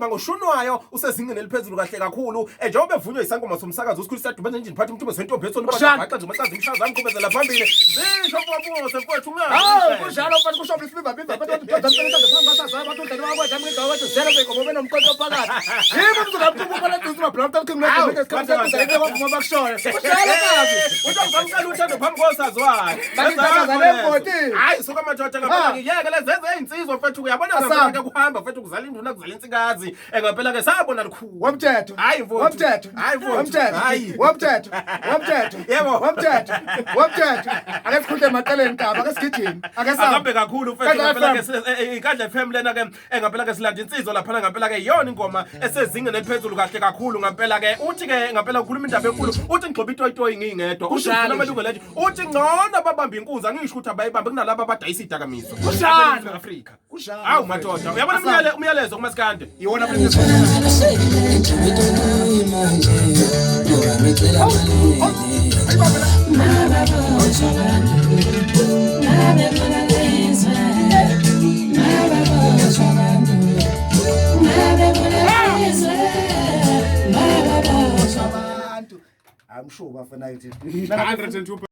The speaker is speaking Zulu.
Ngoshunwayo usezingeni eliphezulu kahle kakhulu, njengoba evunywe isangoma somsakazo usikhulu siyaduba nje phathi umthume sentombi ethoni Kushani. bhaqa nje mahlazi umshaza amqhubezela phambili zisho mfowethu mfowethu Hawu, ungazi. Kunjalo mfana, kusho isibiba biba abantu bathi mntwana phambi kwasazayo abantu udlala bakwenza mntu wathi zero bengoba benomkhonto phakathi. Yimi umntu ngamkhulu phela duze ma brown king Hawu, lezi isikhathi sekuza kwavuma bakushona. Kunjalo kabi. Uthi ngisamcela uthando phambi kosaziwayo. Bakithi zale Hayi, suka madoda, ngempela ngiyeke lezi zenze insizwa mfethu, uyabona. Asami. Ngempela ke kuhamba mfethu, kuzala induna, kuzala insikazi, ngempela ke sabona likhulu. Womthetho. Hayi mfowethu. Womthetho. Hayi mfowethu. Womthetho. Hayi. Womthetho. Womthetho. Yebo. Womthetho. Womthetho. Ake sikhulule emaqeleni kaba, ake sigijime. Ake Akambe sabe. kakhulu mfethu. Kadla Ngempela ke FM. iKadla FM lena ke, ngempela ke silanda insizwa laphana, ngempela ke iyona ingoma esezingeni eliphezulu kahle kakhulu. Ngempela ke uthi ke ngempela ukhuluma indaba enkulu, uthi ngigxoba itoyitoyi ngingedwa, uthi Kunjalo ngifuna nje. amalungelo ethu, uthi ngcono babamba inkunzi, angisho ukuthi abayibambe kunalabo abadayisa idakamizwa Kunjalo. Afrika. Kunjalo. Awu madoda, uyabona Asami. umyalezo kumasikande. Iwona princess. Manje ngoba ngicela malini mababoshwa abantu mabebona lezwe, mababoshwa abantu mabebona lezwe, mababoshwa. Abantu. I'm sure bafana ithi. 102.